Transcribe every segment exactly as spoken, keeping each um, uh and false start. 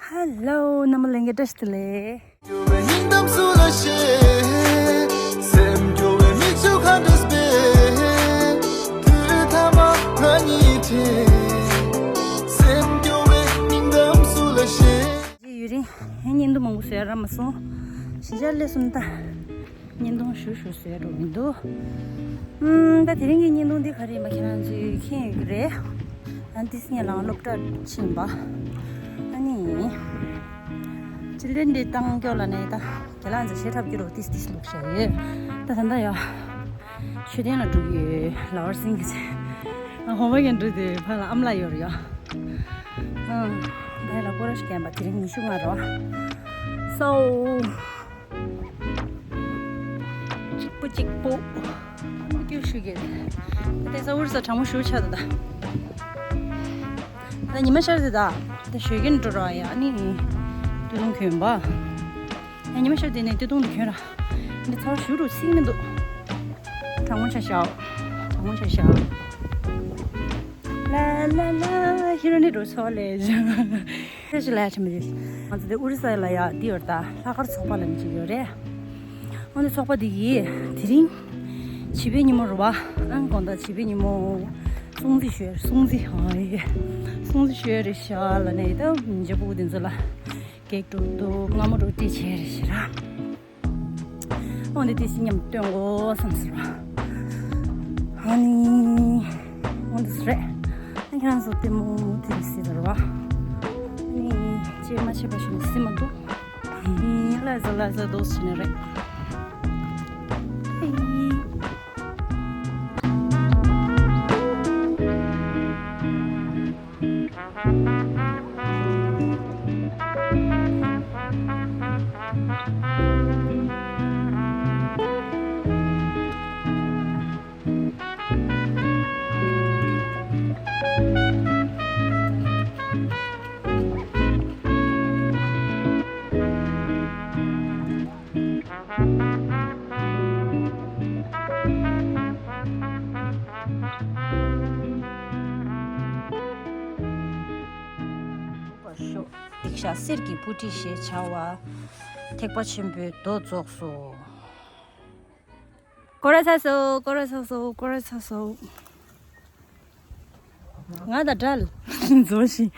ཧེ་ལོ། རྣམ་པ་ལྷན་རྒྱས་བཀྲ་ཤིས་བདེ་ལེགས། སྐྱོ་བའི་སྙིང་གཏམ་སུ་ལ་བཤད། སེམས་སྐྱོ་བའི་མིག་ཆུ་ག་འདྲས་འབེབས། དུས་མཐའ་མ་ང་གཉིས་བྲལ། སེམས་སྐྱོ་བའི་སྙིང་གཏམ་སུ་ལ་བཤད། ཡུན་རིང་བརྙན་ཐུང་མང་པོ་བཟོ་ཡ་རག་མ་སོང་། ཞེ་དྲག་སླེབས་སོང་ད། བརྙན་ཐུང་ཞུ་ཞུ་བཟོས་འགྲོ་མི་འདུག་ཨམ། ད་དེ་རིང་གི་བརྙན་ཐུང་འདི་ག་རེ་ཡིན་པ་ཁྱེད་རང་ཚོས་མཁྱེན་ཡོད་ཀྱི་རེད། ཨ་ནི་ཏིས་ངེད་རང་སློབ་གྲྭར་ཕྱིན་པ། ཨ་ནི། ཅི་ལེན་འདི་བཏང་སྐྱོ་ལ་ནས་ད་རྒན་ལགས་ཚོ་ཞེ་ཁྲབ་ཀྱི་རོ་ཏིས་ཏིས་ལུག་བྱ་ཡོད། ད་ད་ད་ཡ། མཆོད་རྟེན་ལ་འགྲོ་གི་ཡོད། ལ་བར་སིང་གི་ཚེ། ཨ་ཧོ་མ་གན་འགྲོ་དེ་ཕ་ལ་ཨམ་ལ་ཡོད་རེད་ཡ། ཨ། ད་ལ་སྐོར་ར་ཞིག་བརྒྱབ་པ་དེ་རིང་ཉི་ཤུ་ལྔ་རོ། སོ། གཅིག་པོ་གཅིག་པོ། སྐྱོ་ཤུགས་ཀྱིས། ད་ས་འུར་ས་གྲང་མོ་ཞུ་ཆ་ད་ད། ད་ཉི་མ་ཤར་དེ་ད། ད་ཞོད་ཀྱིན་འགྲོ་ར་ཡ་ནི། སྟོད་ཐུང་གྱོན་པ། ཡ་ཉི་མ་ཤར་དེ་ནས་སྟོད་ཐུང་དུ་གྱོན་ར། འདི་ཚ་བ་ཞུ་རུ་ཚིག་མི་འདུག་གྲང་མོ་ཆ་ཤའོ། གྲང་མོ་ཆ་ཤའོ། ལ་ལ་ལ། ཤི་རོ་ནི་འགྲོ་ཆོག་ལེ། ཁྱེད་ཀྱི་ལ་ཡ་ཆེན་པོ་ཡོད། ང་ཚོ་དེ་ཨུ་རི་ས་ལ་ཡ་འདི་ཡོད་ད་ལྷག་དཀར་ཚོགས་པ་ལ་མི་གཅིག་ཡོད་རེད། འོ་ནི་ཚོགས་པ་འདི་ཡིས་དེ་རིང་བྱིས་པའི་ཉིན་མོ་རུ་བ་ཨང་དགོང་དག་བྱིས་པའི་ཉིན་མོ་སྲུང་བརྩི་ཞུ་ཡ་སྲུང་བརྩི་ཧ་ཡེ་སྲུང་བརྩི་ཞུ་ཡ་རེད་ཤག་ལ་ནས་ད་མི་ཇ་ཕྲུ་གུ་འདི་ཚོ་ལ་གེག་འགྲོ་འདུག་མངར་མོ་འགྲོ་ཏི་བྱས་རེད་ཤག་ར། འོ་འདི་ཏི་སི་མཉམ་སྟོན་གོ་བསམ་ཟེར་བ། ཨ་ནི། འོ་འདི་སི་རེད། ཨ་ཁྱེད་རང་ཚོ་ལྟད་མོ་དེ་རིགས་སི་ཟེར་བ། ཨ་ནི། ཅེས་མ་བྱས་པ་ཞིག་ནི་སི་མ་འདུག་ཨ་ནི། ལ་ཟ་ལ་ཟ་དོ་སི་ནི་རེད། ཨེ། པར་ཤོག་སྡིག་བཤགས་གསེར་གྱི་སྤུ་གྲི་ཞེས་བྱ་བ། ཐེག་པ་ཆེན་པོའི་མདོ་རྫོགས་སོ། སྐོར་ར་ཚ་སོ། སྐོར་ར་ཚ་སོ། སྐོར་ར་ཚ་སོ། ང་དང་འདྲ་ལ་མཛོ་ཞིག་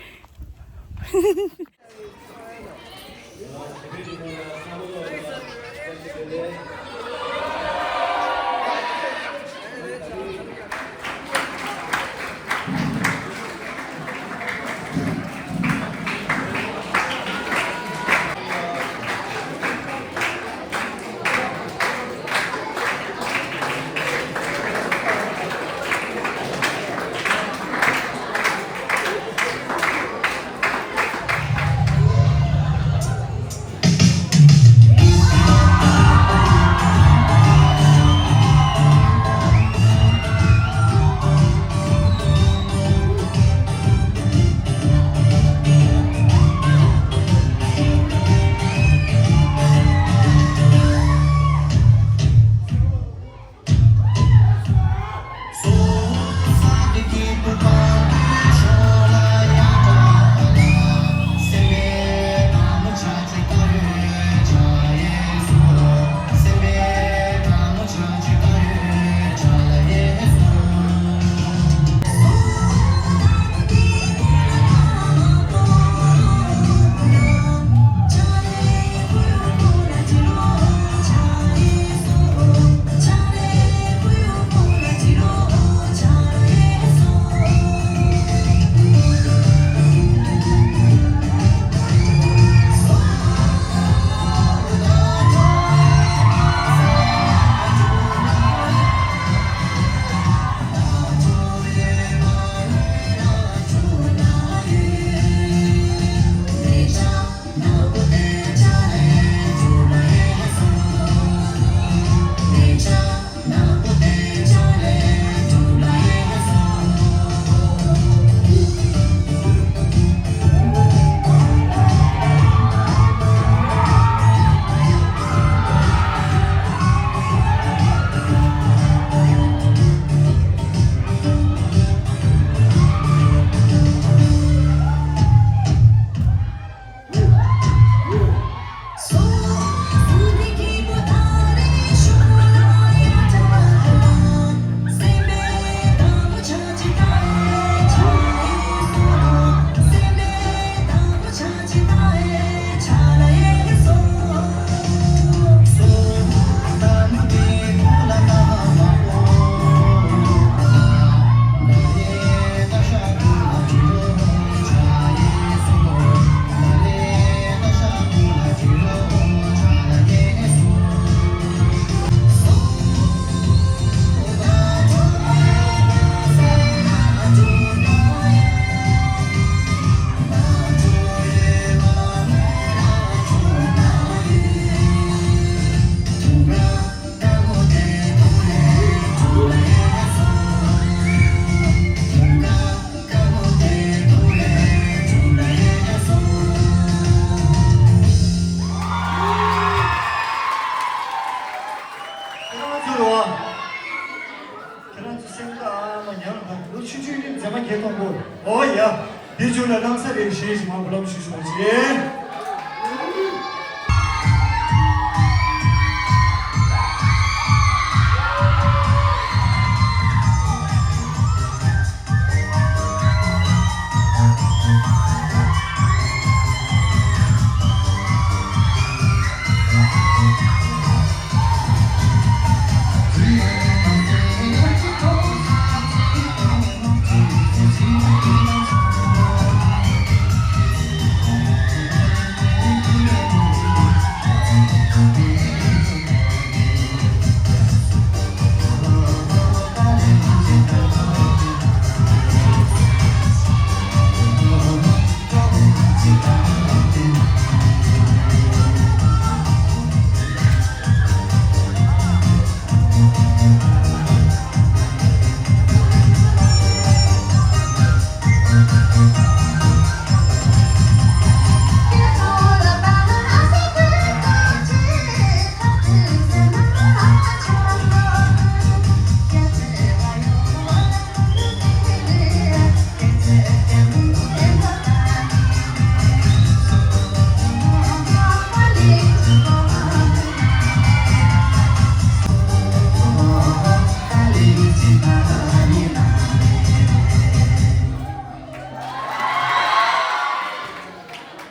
ཐུགས་རྗེ་ཆེ།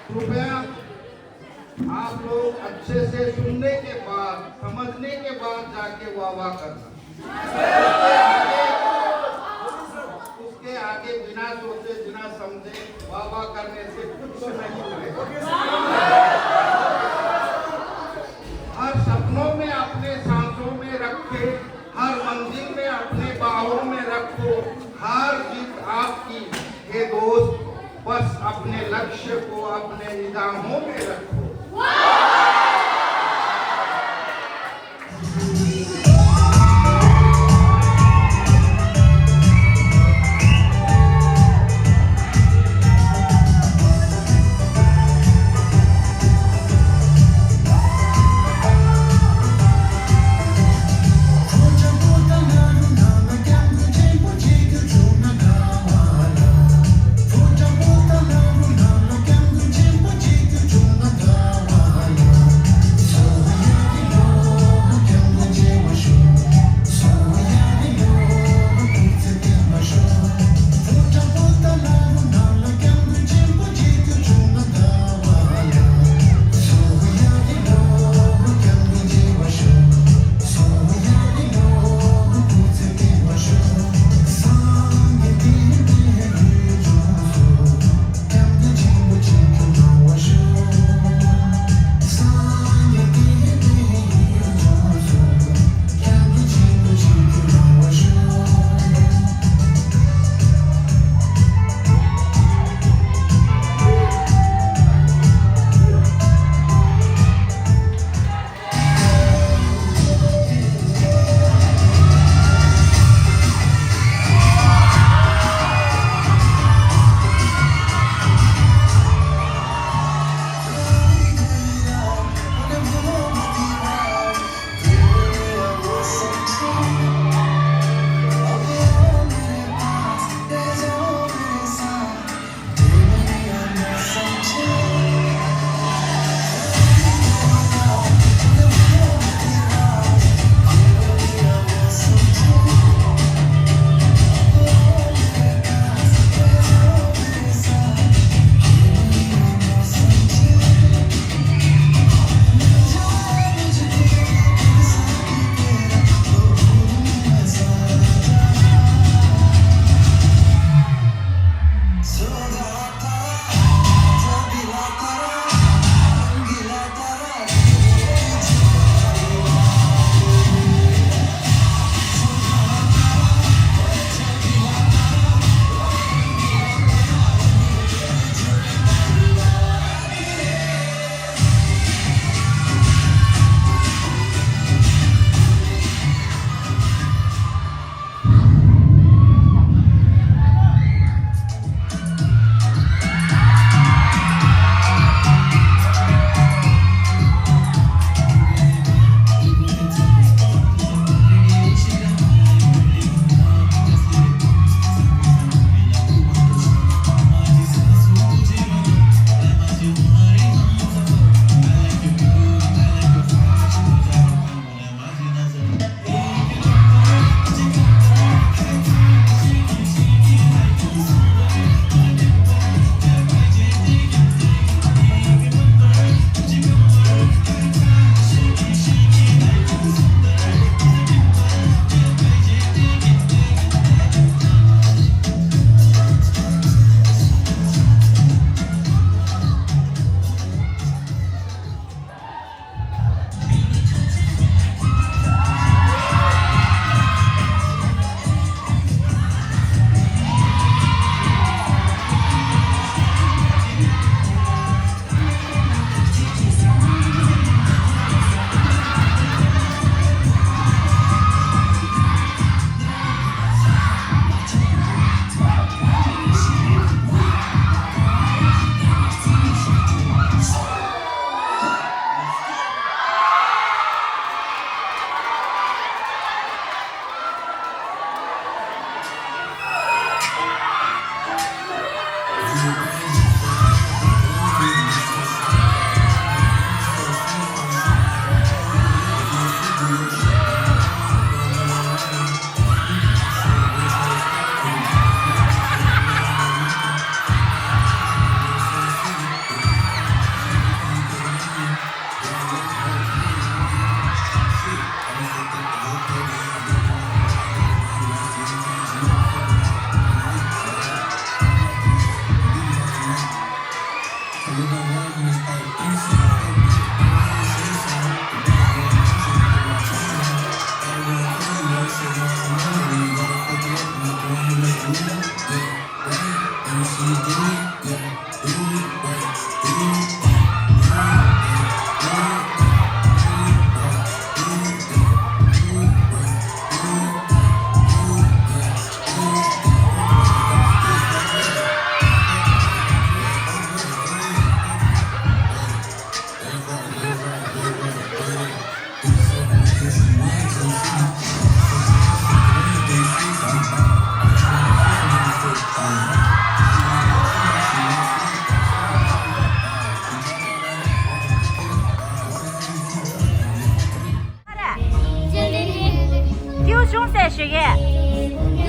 कृपया आप लोग अच्छे से सुनने के बाद, समझने के बाद जाके वाह वाह करना। उसके आगे बिना सोचे, बिना समझे वाह वाह करने से कुछ नहीं होगा। हर सपनों में अपने सांसों में रखे, हर मंजिल में अपने बाहों में रखो, हार जीत आपकी है दोस्त, बस अपने लक्ष्य को अपने निगाहों में रखो।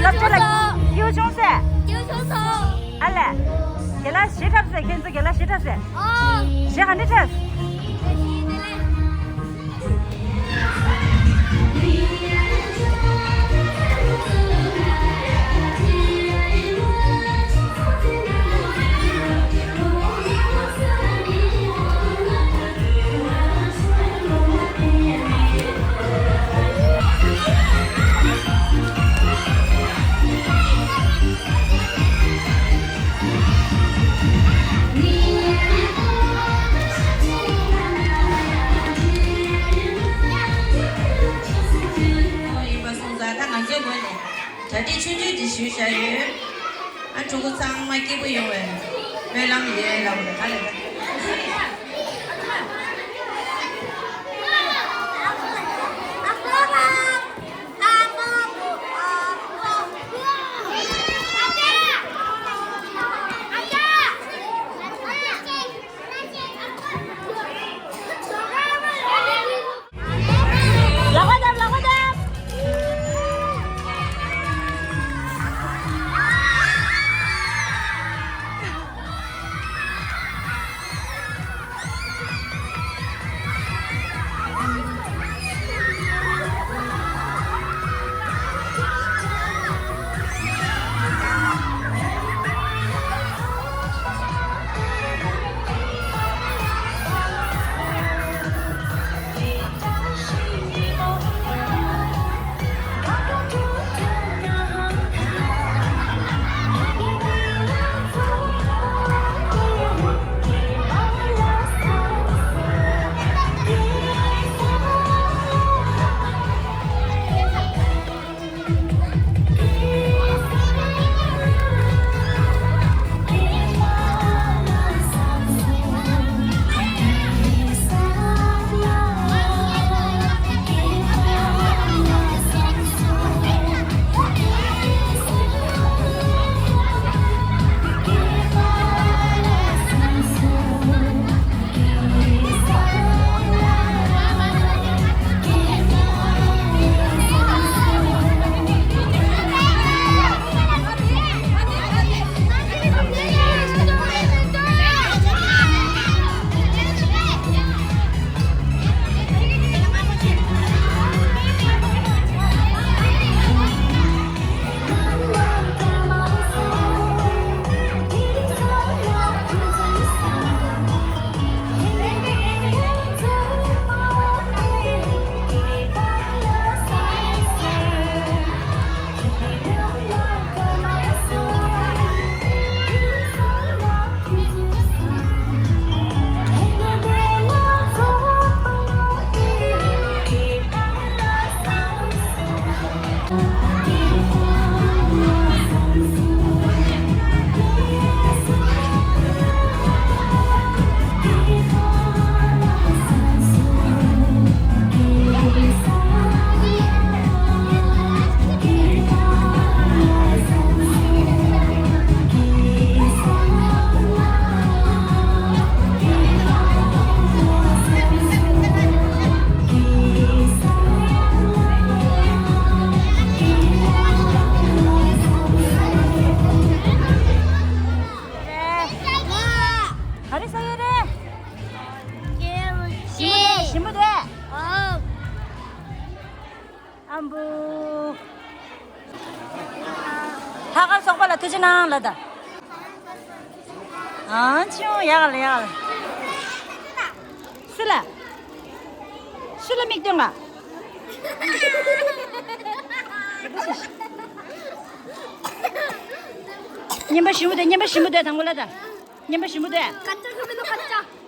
སྐྱིད་པོ་བྱུང་སོང་། སྐྱིད་པོ་བྱུང་སོང་། སྐྱིད་པོ་བྱུང་སོང་། ཨ་ལས། རྒན་ལགས་གཞས་འཁྲབ་སོང་། ཁྱེད་ཚོ་རྒན་ལགས་གཞས་འཁྲབ་སོང་། ཨོ། གཞས་ག་འདྲ་འཁྲབ། ཡིན་པ་སོང་ཙང་ད་ང་ཚོའི་ངོས་ནས་གྲ་སྒྲིག་ཆུང་ཆུང་ཅིག་ཞུས་བཞག་ཡོད། ཨ་ཕྲུ་གུ་ཚང་མ་སྐྱིད་པོ་ཡོང་བའི་སྨོན་ལམ་ཡོད་ལབ་པ་རེད། ག་རེ་རེད། ལག་པ་བརྡབ། ལག་པ་བརྡབ། ག་རེ་ཟ་ཡོད་རེད། ཞིམ་པོ་རེད། ཨམ་བུ། ལྷག་དཀར་ཚོགས་པ་ལ་ཐུགས་རྗེ་གནང་ལབ་དང་། ཨང་ཆིའུ་ཡག་ལ་ཡག་ལ། སུ་ལ། སུ་ལ་མིག་སྟོན་ག། སྙན་པ་ཞིམ་པོ་དེ། སྙན་པ་ཞིམ་པོ་དེ་དང་པོ་ལ་ད། སྙན་པ་ཞིམ་པོ་དེ། ཀ་ཅ་ཁ་མི་ནོ་ཀ་ཅ།